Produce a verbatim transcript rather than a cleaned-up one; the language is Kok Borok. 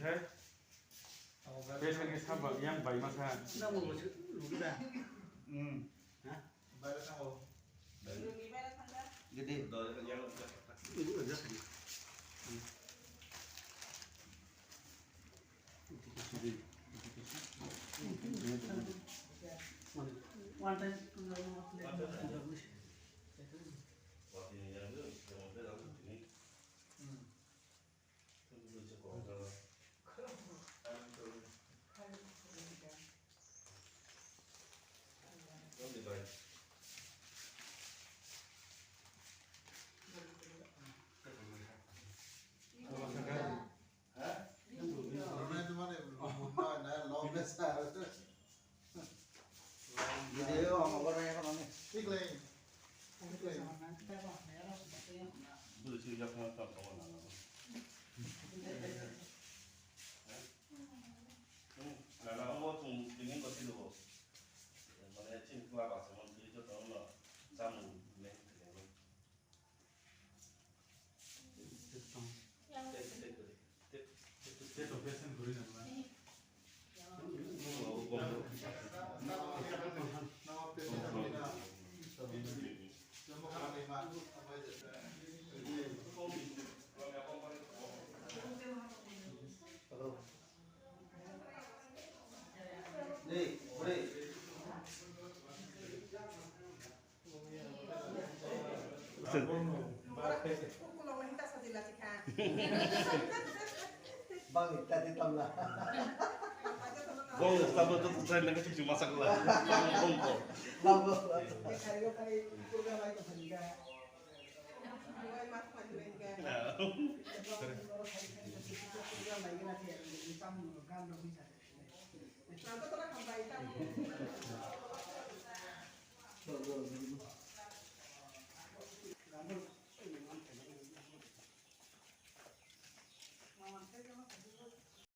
He? Bethani saba yang bai masa. Nang bo lugu da. Hmm. Ha? Bai thango. Gede. One time. Video ang obo rw ekhono ni. Tiklai. Tiklai. Bwlwi swijak no tok tongo na. Hmm, nana obo chwng tini bo silo. Mane chini kla basa mon twi joto no chamung ne. Bang, tadi tamla. Bong, sabo tu tu saya nak cuci masak lah. Bong, bong. Bang, bang.